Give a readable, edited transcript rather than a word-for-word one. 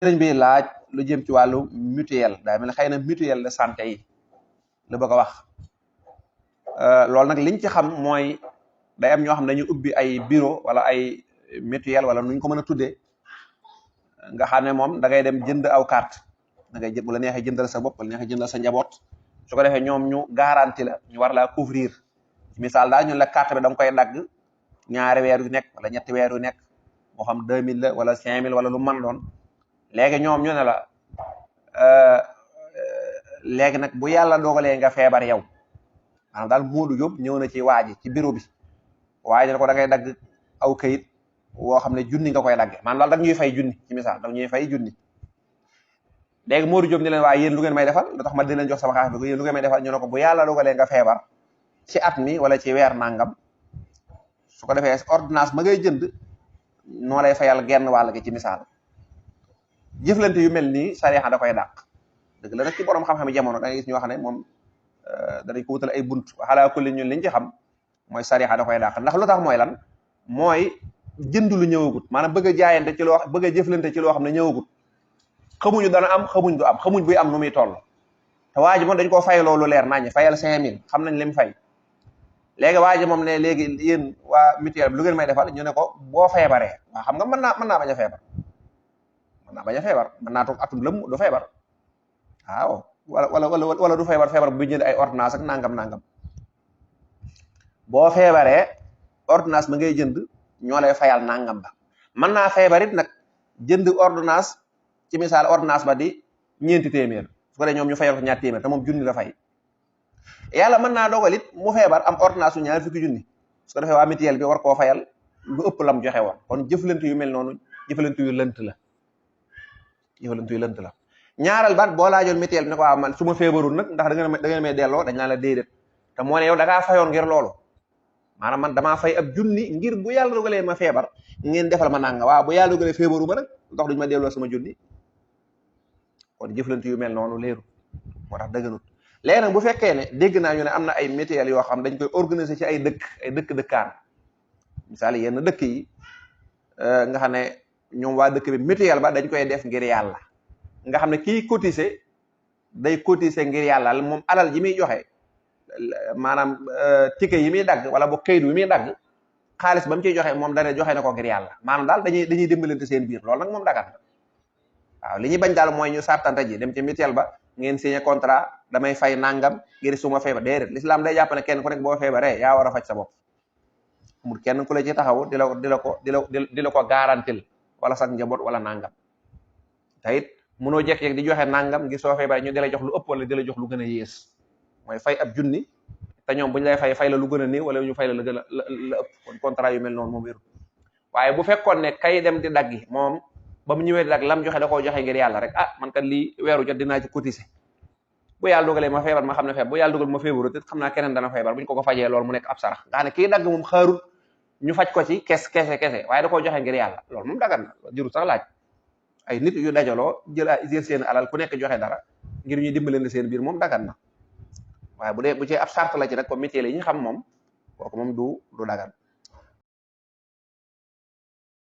sëriñ bi laaj lu jëm ci wàllu mutuelle daa mel ne xëy na mutuelle de santé yi la bëgg a wax loolu nag liñ ci xam mooy day am ñoo xam ne dañuy ubbi ay bureau wala ay mutuelle wala nuñ ko mën a tuddee nga xam ne moom da ngay dem jënd aw carte da ngay jënd bu la neexee jëndal sa bopp bu la neexee jëndal sa njaboot su ko defee ñoom ñu garanti la ñu war laa couvrir misaal daal ñun la carte bi da nga koy dagg ñaari weer yu nekk wala ñetti weer yu nekk moo xam 2000 la wala 5000 wala lu mën doon léegi ñoom ñu ne la léegi nag bu yàlla dogalee nga feebar yow maanaam daal Modou Diop ñëw na ci waaji ci bureau bi waaye ne ko da ngay dagg aw kayit woo xam ne junni nga koy dagge maanaam daal dag ñuy fay junni ci misaal dag ñuy fay junni léegi Modou Diop ni leen waaye yéen lu ngeen may defal lu tax ma di leen jox sama xaalis bi yéen lu ngeen may defal ñu ne ko bu yàlla dogalee nga feebar ci at mi wala ci weer nangam su ko defee ordonnance ma ngay jënd noo lay fayal genn wàll gi ci misaal jëflante yu mel nii sariya da koy dàq dëgg la nag ci borom xam-xam jamono da ngay gis ñoo xam ne moom danañ ko wutal ay bunt xalaa kulli ñun liñ ci xam mooy sariya da koy dàq ndax lu tax mooy lan mooy jënd lu ñëwagut maanaam bëgg a jaayante ci loo bëgg a jëflante ci loo xam ne ñëwagut xamuñu dana am xamuñ du am xamuñ buy am nu muy toll te waa ji moom dañ koo fay loolu leer nañ fayal 5000 xam nañ lim fay léegi waa ji moom ne léegi yéen waa mutuelle bi lu ngeen may defal ñu ne ko boo feebaree waa xam nga mën naa bañ a feebar mën naa toog atum lëm du feebar waaw wala du feebar bu jënd ay ordonnance ak nangam boo feebaree ordonnance ma ngay jënd ñoo lay fayal nangam ba mën naa feebar it nag jënd ordonnance ci misaal ordonnance ba di 400 su ko dee ñoom ñu fayal ko 200 te moom junni la fay yàlla mën naa dogal it mu feebar am ordonnance su 2 fukki junni su ko defee waa mutuelle bi war koo fayal lu ëpp lam joxe woon kon jëflante yu mel noonu jëflante yu lënt la ñaareel baat boo laajoon mutuelle bi ne ko waaw man su ma feebarul nag ndax da ngeen may delloo dañ naan la déedéet te moo ne yow da ngaa fayoon ngir loolu maanaam man damaa fay ab junni ngir bu yàlla dogalee ma feebar ngeen defal ma nanga waaw bu yàlla dogalee feebaru ba nag ndox duñu ma delloo sama junni kon jëflante yu mel noonu leeru moo tax dëgganut léegi nag bu fekkee ne dégg naa ñu ne am na ay mutuelle yoo xam dañ koy organiser ci ay dëkkaan misaal yenn dëkk yi nga xam ne ñoom waa dëkk bi mutuelle ba dañ koy def ngir yàlla nga xam ne kii cotiser day cotiser ngir yàlla moom alal ji muy joxe maanaam ticket yi muy dagg wala bu kayit bi muy dagg xaalis ba mu ciy joxe moom dana joxe na ko ngir yàlla maanaam daal dañuy dimbalante seen biir loolu nag moom dagat waaw li ñuy bañ daal mooy ñu sartante ji dem ci mutuelle ba ngeen signé contrat damay fay nangam ngir suma feebar déedéet l'islam day jàpp ne kenn ku nekk boo feebaree yaa war a faj sa bopp amul kenn ku la ci taxaw di la ko garantil wala sax njaboot wala nangam te it mënoo jekk-jekk di joxe nangam ngir soo feebaree ñu di la jox lu ëpp wala di la jox lu gën a yées mooy fay ab junni te ñoom bu ñu lay fay la lu gën a néew wala ñu fay la gën a la ëpp kon contrat yu mel noonu moom wéru waaye bu fekkoon ne kay dem di daggi moom ba mu ñëwee di dagg lam joxe da koo joxe ngir yàlla rek ah man kat lii weeru jot dinaa ci cotiser bu yàlla dogalee ma feebar ma xam ne feebar bu yàlla dogal ma feebaru te xam naa keneen dana feebar bu ñu ko fajee loolu mu nekk ab sarax nga xam ne kii dagg moom xaarul ñu faj ko ci kese waaye da koo joxe ngir yàlla loolu moom dagan na jërul sax laaj ay nit yu dajaloo jël seen alal ku nekk joxe dara ngir ñu dimbaleen seen biir moom dagan na waaye bu ci ab sart la ci nag comme métier yi ñu xam moom kooku moom du dagan